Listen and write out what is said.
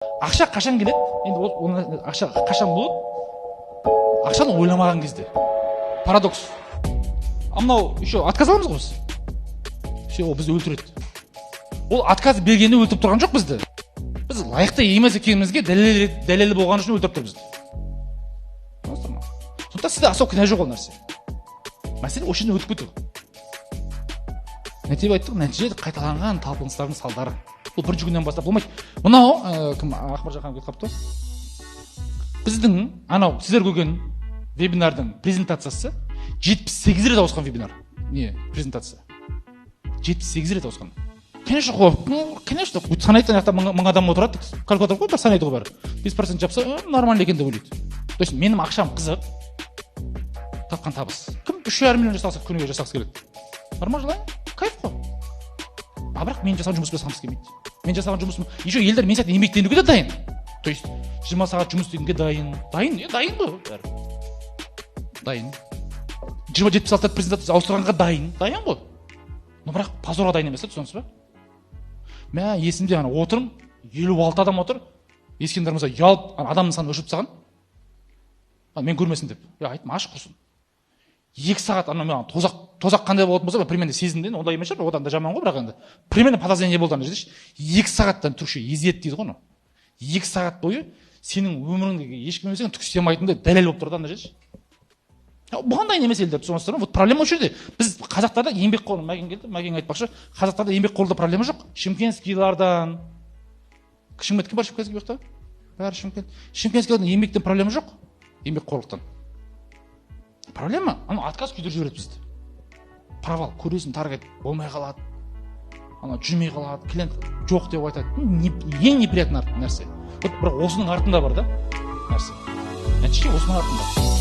Ақша қашан келеді енді? Ол оны, ақша қашан болады? Ақшаны ойламаған кезде. Парадокс. А мынау еще отказ аламыз ғой біз, все, ол бізді өлтіреді. Ол отказ бергенде өлтіріп тұрған жоқ бізді, біз лайықты емес екенімізге дәлелі болған үшін өлтіріп тұр бізді. Түсінесіздер ма? Сондықтан сізде особо кінә жоқ. Ол нәрсе, мәселе осы жерден өтіп кету. Нәтиже айттық, нәтиже қайталанған талпыныстардың салдары. Бұл бірінші күннен бастап болмайды. Мынау кім, Ақмыржан ханым кетіп қалыпты ғой. Біздің анау сіздер көрген вебинардың презентациясы 78 рет ауысқан. Вебинар не, презентация 78 рет ауысқан. Конечно, ну, конечно, санайды. Ана жақта 1000 адам отырады, калькулятор ғой, бәрі санайды ғой, бәрі 5% жапса, нормально екен деп ойлайды. То есть менің ақшам қызық, тапқан табыс. Кім 3,5 миллион жасағысы, күніге жасағысы келеді? Бар ма желание? Кайф қой. А бірақ мен жасаған жұмыспен жасағымыз келмейді. Мен жасаған жұмысым, еще елдер мен сияқты еңбектенуге де дайын, то есть 20 сағат жұмыс істеуге дайын. Дайын, е, дайын ғой, бәрі дайын. 20 76 презентация ауыстырғанға дайын, дайын ғой, но бірақ позорға дайын емес та, түсінесіз ба? Мә, есімде, ана отырмын, 56 адам отыр. Ескендір мырза ұялып, ана адамның санын өшіріп тастаған, мен көрмесін деп. Е, айттым, аш құрсын. 2 сағат ана маған тозақ, тозақ қандай болатын болса, примерно сезіндім де. Ондай емес шығар, одан да жаман ғой, бірақ енді примерно подозрение болды ана жерде ше. 2 сағаттан түркше езиет дейді ғой анау. 2 сағат бойы сенің өміріңдегі ешкім емес екен, түк істей алмайтындай дәлел болып тұр да ана жерде ше. Бұған дайын емес елдер, түсініп отырсыздар ма? Вот проблема осы жерде. Біз қазақтарда еңбекқор, Мәкен келді, Мәкен айтпақшы, қазақтарда еңбекқорлықта проблема жоқ. Шымкентскийлардан, Шымкент, кім бар шымкентский бұл жақта? Бәрі Шымкент. Шымкентскийлардан еңбектен проблема жоқ, еңбекқорлықтан проблема анау отказ күйдіріп жібереді бізді. Провал көресің, таргет болмай қалады, анау жүрмей қалады, клиент жоқ деп айтады. Ең неприятный нәрсе. Вот бірақ осының артында бар да нәрсе, нәтиже осының артында.